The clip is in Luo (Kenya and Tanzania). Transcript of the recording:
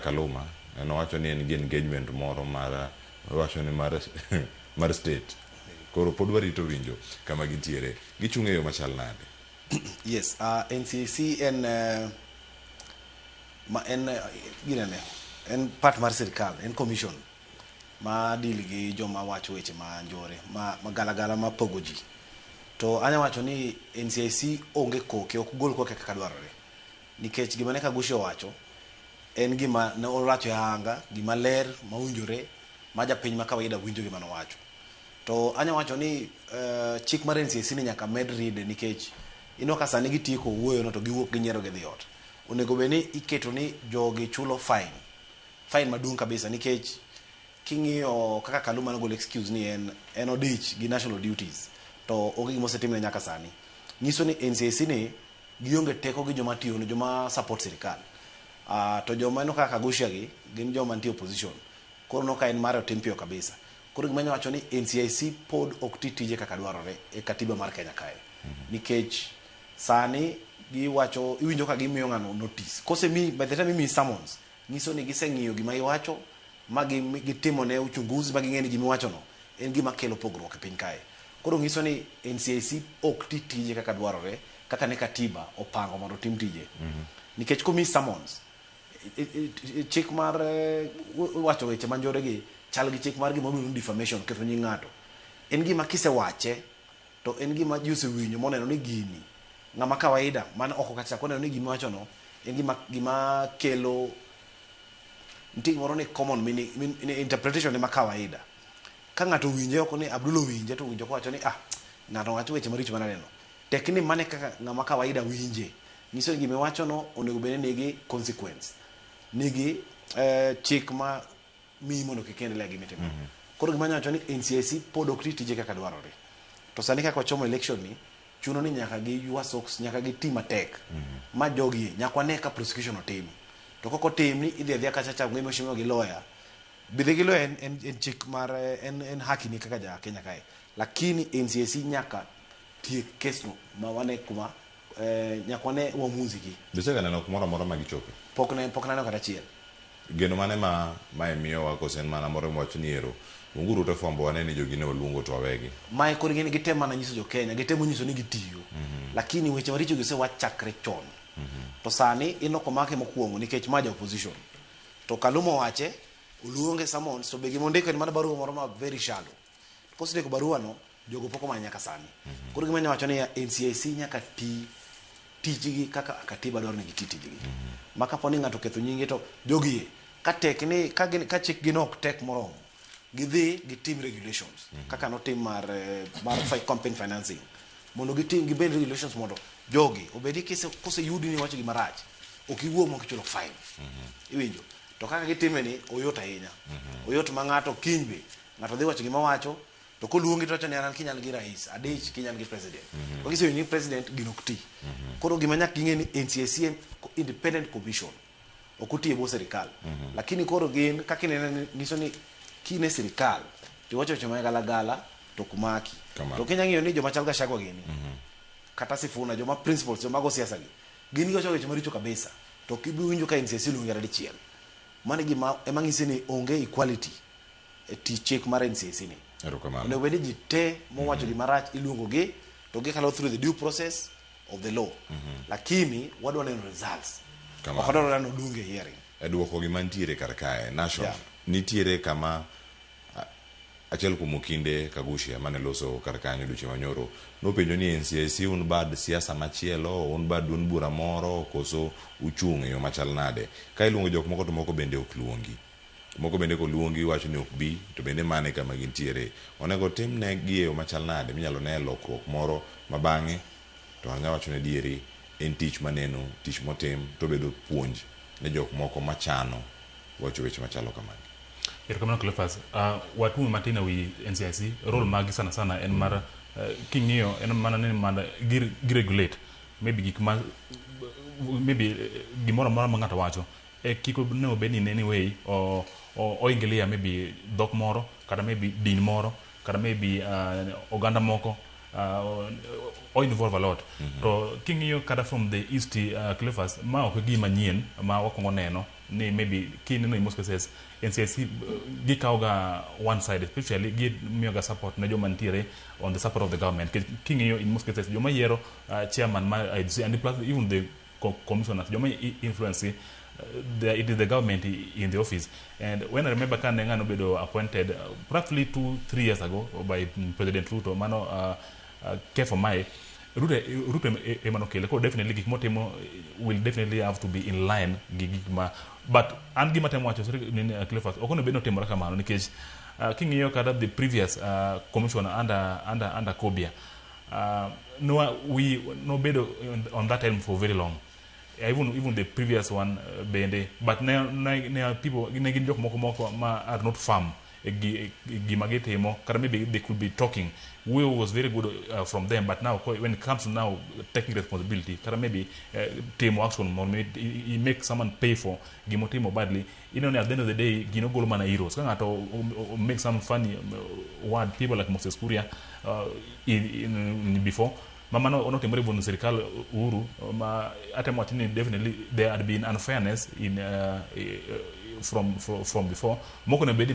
Kaluma nowacho ni en gi engagement moro mar owacho ni mar state. Koro pod warito winjo kama gintiere. Gichung' e yo machal nade? Yes, NCIC en ma en ginene en part mar sirikal, en commission ma deal gi joma wacho weche ma njore ma galagala ma pogo ji. To anya wacho ni NCIC onge koke, ok gol koke kaka dwarore. Nikech gima ne Kagushi owacho en gima ne owacho e anga, gima ler, mawinjore, ma japiny ma kawaida winjo gima nowacho. To anya wacho ni chik mar NCIC ni nyaka med ride nikech ineno ka sani gitieko wuoyo no to giwuok ginyiero gidhi ot. Onego bed ni iketo ni jogi chulo fine. Fine maduong' kabisa nikech king'iyo kaka Kaluma nogolo excuse ni en odich gi national duties to onge gima osetimne nyaka sani. Nyiso ni NCIC ni gionge teko gi joma tiyo ne joma support sirikal. To joma ineno kaka Kaguchia gi gin joma nitie opposition. Koro ineno ka en mare otim piyo kabisa. Koro gima anyalo wacho ni NCIC pod ok ti tije kaka dwarore e katiba mar Kenya kae. Nikech sani giwacho iwinjo ka gimiyo ng'ano notice. Kosemiyi by the time imiyi summons nyiso ni giseng'iyo gima iwacho ma gitimo ne uchunguzi ma ging'e ni gima iwacho no en gima kelo pogruok e piny kae. Koro nyiso ni NCIC ok ti tije kaka dwarore kaka ne katiba opango mondo otim tije. Nikech komiyi summons chik mar wacho weche manjore gi chal gi chik mar gima iluongo ni defamation ketho nying ng'ato. En gima kisewache to en gima ji osewinjo moneno ni gini ng'ama kawaida man oko kacha koneno ni gima iwacho no en gima kelo nitie gimoro ni common meaning, interpretation ne ma kawaida. Ka ng'ato owinje oko ni Abdul owinje to owinjo kowacho ni ah ng'ato wacho weche maricho manadeno. Tek ni mane kaka ng'ama kawaida winje. Nyiso ni gima iwacho no onego bed ni nigi consequence. Nigi chik ma miyi mondo kik endelea gi gima itimo. Koro gima anyalo wacho ni NCIC pod ok ti tije kaka dwarore. To sani kaka wachomo election ni, chuno ni nyaka gi ywa socks, nyaka gi ti matek. Ma jogi nyaka wane ka prosecution otim. To kok otim ni idhi adhiya kacha cha gi mheshimiwa gi lawyer. Bidhi gi lawyer en chik mar en haki ni kaka ja Kenya kae. Lakini NCIC nyaka tiek kes no ma wane kuma nyaka wane uamuzi gi. Bisega neno kumoro amora ma gichope. Pok naneno kata achiel. Geno mane ma mae miyowa koso en mana moro miwacho ni ero unguru to fwambo wane ni jogi ne waluongo to wawegi. Mae koro gin gitemo mana nyiso jo Kenya, gitemo nyiso ni gitiyo. Lakini weche maricho gi osewach chakre chon. To sani ineno komake mokwongo nikech ma ja opposition. To Kaluma owache, oluonge summons to be gima ondiko en mana barua moro ma very shallow. Kosendiko barua no, jogo pok omanye nyaka sani. Koro gima anyalo wacho ni NCIC nyaka ti tijgi kaka katiba dwaro ni giti tijgi. Ma kapo ni ng'ato oketho nyinge to jogi ka tek ni ka gin ka chik gi no ok tek moromo, gidhi gitim regulations kaka notim mar campaign financing mondo gitim gibed regulations mondo jogi obedi koseyudi ni iwacho gima rach ok iwuog mok ichulo fine. Iwinjo? To kaka gitime ni oyot ahinya. Oyot ma ng'ato kiny be ng'ato dhi wacho gima owacho to koluongi to wacho ni an kinyal gi rais adich kinyal gi president. To kisewinjo ni president gino ok ti. Koro gima nyaka ging'e ni NCIC en independent commission. Ok oti e bwo sirikal. Lakini koro gin kaka inene nyiso ni kine sirikal to iwacho weche magalagala to ok maki. To kinya ng'iyo ni joma chal Gachagua gini kata Sifuna joma principals joma go siasa gi gin giwacho weche maricho kabisa to ok ibi winjo ka NCIC oluongi kata dichiel. Mano e gima ema ng'isi ni onge equality e tich chik mar NCIC ni. Erokamano. Onego bed ni ji te mowacho gima rach iluongo gi to gikalo through the due process of the law. Lakini wadwa neno results. Kamano. Ok wadwa neno odunge hearing. E duoko gima nitiere kar kae, Nashon, nitiere kama achiel kuom okinde Kaguchia mane loso kar kanyo odiochieng' manyoro nopenjo ni NCIC un bad siasa machielo, un bad duond bura moro koso uchung' e yo machal nade? Ka iluongo jok moko to moko bende ok luongi. Moko bende koluongi wacho ni ok bi to bende mane kama gintiere. Onego timne gi e yo machal nade minyalo ne lokruok moro ma bang'e to anyalo wacho ni adieri en tich maneno, tich motim to obedo puonj ne jok moko machano wacho weche machalo kamagi. Erokamano Cleophas. Watume matin ewi NCIC, role magi sana sana en mar king'iyo en mana ni mana gi regulate maybe gik ma maybe gimoro amora ma ng'ato wacho e kik onego bed ni in any way o ingilia maybe dhok moro kata maybe din moro kata maybe oganda moko o involve a lot. To king'iyo kata from the East, Cleophas, ma ok gima nyien ma wakwongo neno. Ni maybe kineno in most cases NCIC gikawo ga one side, especially gimiyo ga support ne joma nitiere on the support of the government. King'iyo in most cases joma yiero chairman mar IEBC and plus even the commissioners joma influence it is the government in the office. And when I remember ka ne ng'ano bedo appointed roughly 2-3 years ago by President Ruto, mano Kefa Mae Ruto ema nokele. Koro definitely gik motimo will definitely have to be in line gi gik ma, but an gima temo wacho, sorry, nini, Cleophas, ok onego bed ni otimore kamano nikech king'iyo kata the previous commissioner under Kobia, no, we nobedo on that time for very long. Even the previous one bende, but ne people ne gin jok moko ma are not firm e e gima gitimo, kata maybe they could be talking we was very good from them, but now when it comes to now taking responsibility, kata maybe timo action mondo mi i make someone pay for gimotimo badly, ni at the end of the day gino golo mana heroes ka ng'ato make some funny word, people like Moses Kuria in before ma mano notimore e sirikal Uhuru, ma atemo wacho ni definitely there had been unfairness in from before moko ne bedi.